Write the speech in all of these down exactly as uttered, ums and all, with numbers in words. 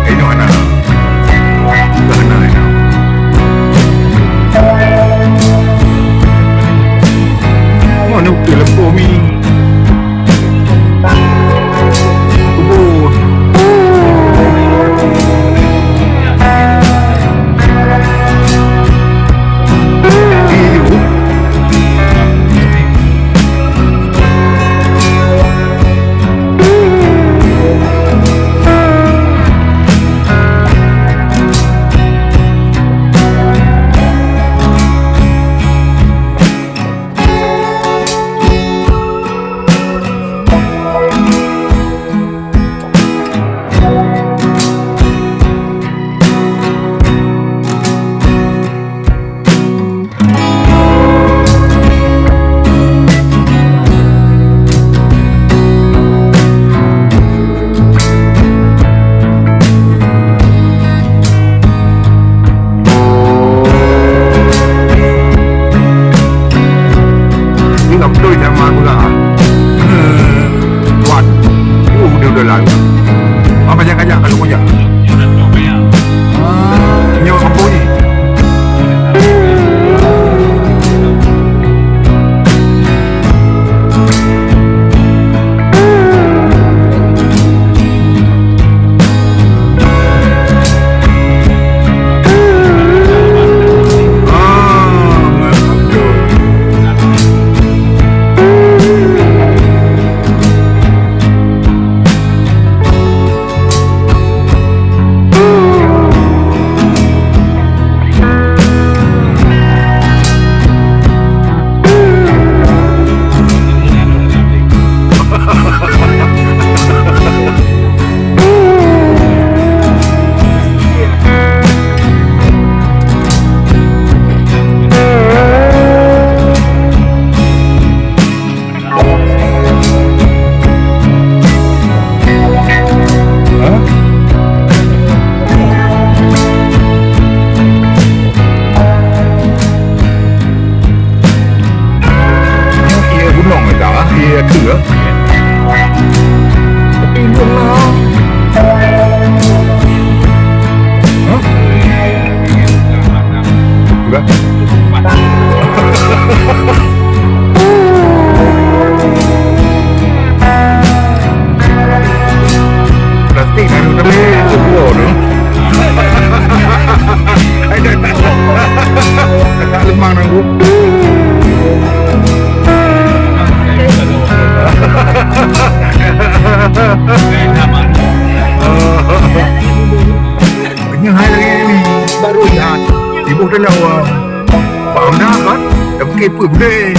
Inoe hana. Hana inoe. Mana ukir lepoh mi? Kubur. Ni nggak betul zaman pula. Tuan. Uh, dia udah lari. Apa jangan-jangan kalau punya? Nyawa apa ni? Nyoe ié gunong, eh, tak, ah? Ié ateueh, eh? Tapi lôn lah. Hah? Udah. Plastik kan, tapi tu dua tu. Ada tak? Tak lemang nanggu. Nyoe hai lagèe nyoe baru nyan. Ibu tanya wa. Paham dah kan? Tapi kepo deh.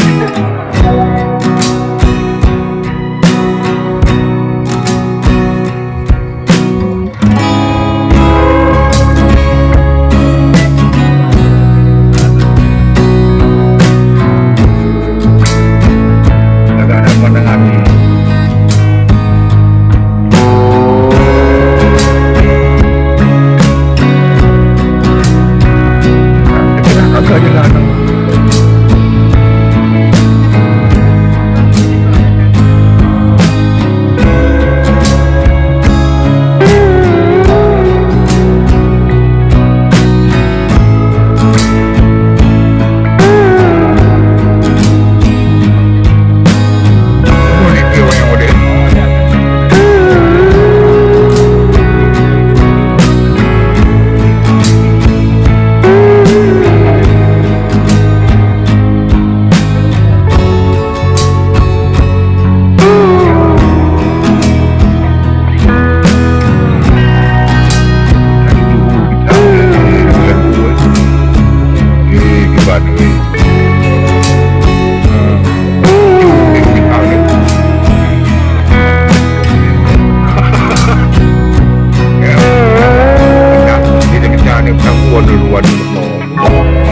Agak ada pandangan ni. Agak je lah.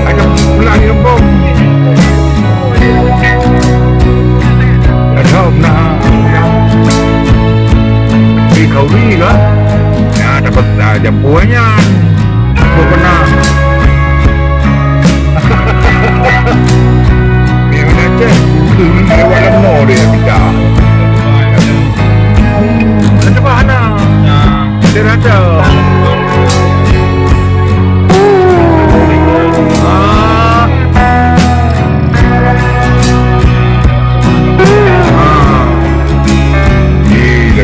Hanya pulang yang bom. Ada pernah di Kauri kan? Ya, dapat, ah, jampu nyan. Bukan pernah. Ni mana cek? Lewat lama dia kita.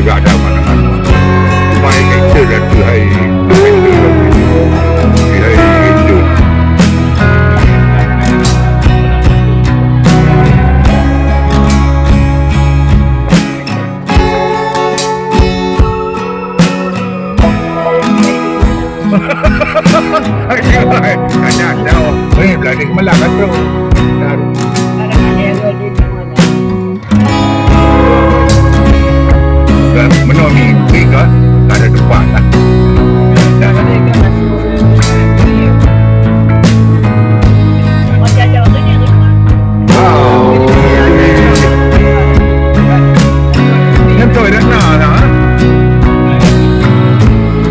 Gak ada mana-mana. Cuma itu dah tu hai. Itu dah tu. Hai itu. Hanya ada. Eh, belakang malam kan tu. Dan menua ni, ni kan, tak ada tempat lah. Wow. Nyentuh dah na lah, ha?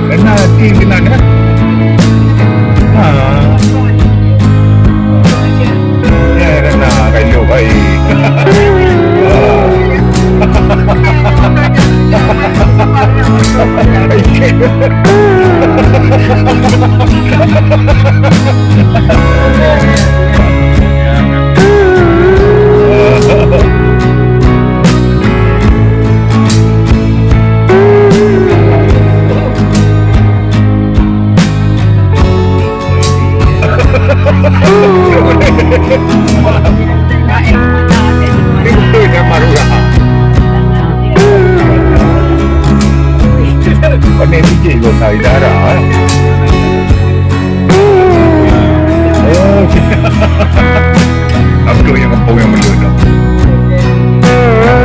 Dah na hati kena dah. Ha. Ya, dah na kayu baik. Itu nama lurah. Pandai bijih kau tahu darah, eh.